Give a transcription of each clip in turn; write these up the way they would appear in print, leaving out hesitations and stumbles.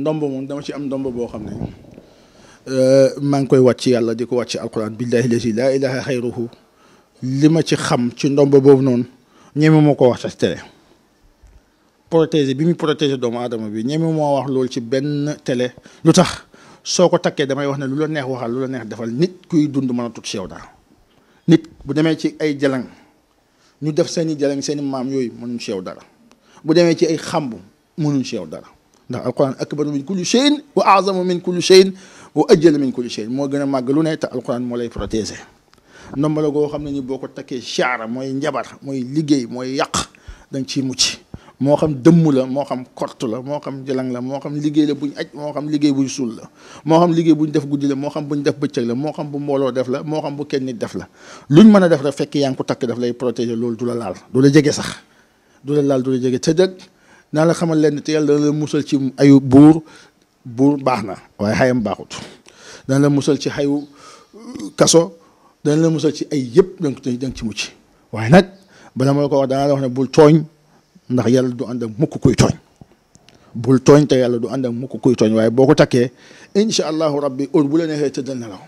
ndombo moom dama ci am ndombo boo xam ne maa ngi koy wàcc yàlla di ko wàcc alquran billahi lazi laa ilaha xayruhu li ma ci xam ci ndombo boobu noonu ñeme moo ko wax sa télé protéger bi muy protéger doomu aadama bi ñeme moo wax loolu ci benn télé lu tax soo ko takkee damay wax ne lu la neex waxal lu la neex defal nit kuy dund mën a tut ci yow dara nit bu demee ci ay jalang ñu def seen i jalang seen i maam yooyu mënuñ ci yow dara bu demee ci ay xamb mënuñ ci yow dara ndax alquran akbaru min kulli shay'in wa a'zamu min kulli shay'in wa ajjalu min kulli shay'in moo gën a màgg lu ne te alquran moo lay protéger ndomba la goo xam ne ni boo ko takkee chaara mooy njabar mooy liggéey mooy yàq da nga ciy mucc moo xam dëmm la moo xam kort la moo xam jalang la moo xam liggéey la buñ aj moo xam liggéey buñ suul la moo xam liggéey buñ def guddi la moo xam buñ def bëccëg la moo xam bu mbooloo def la moo xam bu kenn nit def la luñ mën a def rek fekk yaa ngi ko takk daf lay protéger loolu du la laal du la jege sax du la laal du la jege te dëgg naa la xamal leen te yàlla dana la musal ci ayu buur baax na waaye xayam baaxut dana la musal ci xayu kaso dana la musal ci ay yëpp da nga ci mucc waaye nag bala ma la ko wax danaa la wax ne bul tooñ ndax yàlla du ànd ak mukk kuy tooñ bul tooñ te yàlla du ànd ak mukk kuy tooñ waaye boo ko takkee incha allahu rabbi heure bu la neexee tëddal nelaw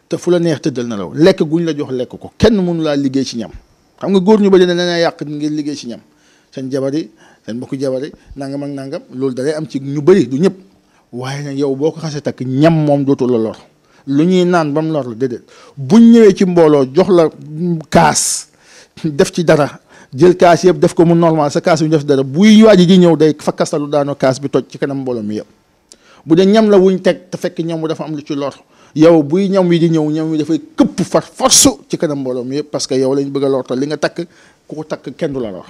te fu la neex tëddal nelaw lekk guñ la jox lekk ko kenn mënu laa liggéey ci ñam xam nga góor ñu bëri ne dana yàq ngir liggéey ci ñam seen jabari seen mbokku jabari nangam ak nangam loolu dalay am ci ñu bëri du ñëpp waaye nag yow boo ko xasee takk ñam moom dootu la lor lu ñuy naan ba mu lor la déedéet buñ ñëwee ci mbooloo jox la kaas def ci dara jël kaas yëpp def ko mu normal sa kaas bi def dara buy waaji ji ñëw day fakkastalu daanoo kaas bi toj ci kanam mbooloo mi yëpp bu dee ñam la wuñ teg te fekk ñam bu dafa am lu ci lor yow buy ñam wi di ñëw ñam wi dafay këpp far force ci kanam mbooloo mi yëpp parce que yow lañ bëgg a lor te li nga takk ku ko takk kenn du la lor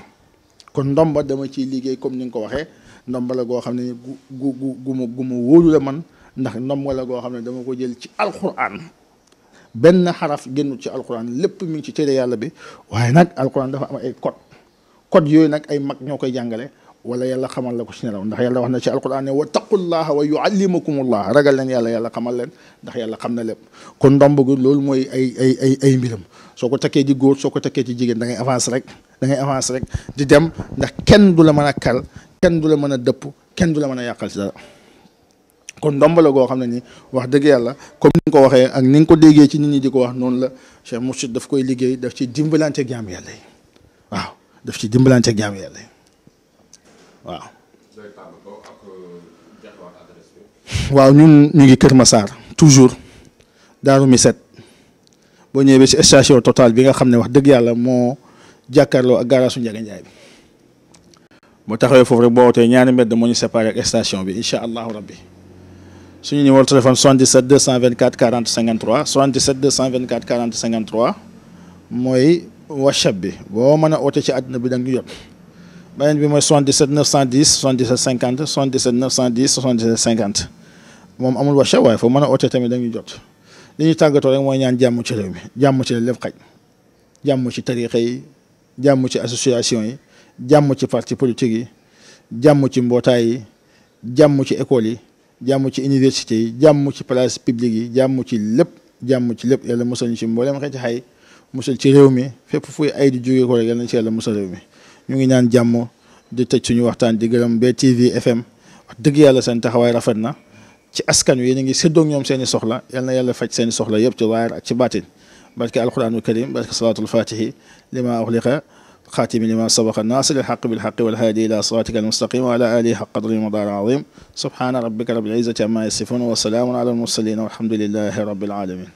kon ndomba dama ciy liggéey comme ni nga ko waxee ndomba la goo xam ne gu ma wóolu la man ndax ndomba la goo xam ne dama ko jël ci alquran benn xaraf génnu ci alquran lépp mi ngi ci téere yàlla bi waaye nag alquran dafa am ay code yooyu nag ay mag ñoo koy jàngale wala yàlla xamal la ko ci nelaw ndax yàlla wax na ci alquran ne wa taqullaha wa yuallimukumullah ragal leen yàlla xamal leen ndax yàlla xam na lépp kon ndomb gu loolu mooy ay mbiram soo ko takkee di góor soo ko takkee ci jigéen da ngay avance rek di dem ndax kenn du la mën a kal kenn du la mën a dëpp kenn du la mën a yàqal ci dara kon ndomb la goo xam ne ni wax dëgg yàlla comme ni nga ko waxee ak ni nga ko déggee ci nit ñi di ko wax noonu la Cheikh Mourchid daf koy liggéey daf ci dimbalante jaam yàlla yi waaw daf ci dimbalante jaam yàlla yi waaw. waaw ñun ñu ngi Kër Massar toujours Daaru Miset boo ñëwee ba ci station Total bi nga xam ne wax dëgg yàlla moo jàkkaarloo ak garage su Ndiaga Ndiaye bi boo taxawee foofu rek boo wootee ñaari mbedd moo ñu séparé ak station bi incha allahu rabbi suñu numéro téléphone 77 224 40 53 77 224 40 53 mooy WhatsApp bi boo mën a oote ci àdduna bi da nga ñu jot beneen bi mooy 77 910 77 50 77 910 77 50 moom amul WhatsApp waaye foo mën a oote tamit da nga ñu jot li ñuy tàggatoo rek mooy ñaan jàmm ci réew mi jàmm ci lépp xaj jàmm ci tarixa yi jàmm ci association yi jàmm ci parti politique yi jàmm ci mbootaay yi jàmm ci école yi jàmm ci université yi jàmm ci place publique yi jàmm ci lépp yàlla musal ñu ci mboolem xeeti xay musal ci réew mi fépp fuy ay di jógee ko rek yàlla na ci yàlla musal réew mi ñu ngi ñaan jàmm di tëj suñu waxtaan di gërëm BTVFM wax dëgg yàlla seen taxawaay rafet na ci askan wi yéen a ngi séddoog ñoom seen i soxla yal na yàlla faj seen i soxla yëpp ci waayar ak ci baatin barke alquranul karim barke salaatul fatihi lima uxliqa خاتم لما سبق الناصر الحق بالحق والهادي إلى صراطك المستقيم وعلى آله حق قدره ومقداره العظيم سبحان ربك رب العزة عما يصفون وسلام على المرسلين والحمد لله رب العالمين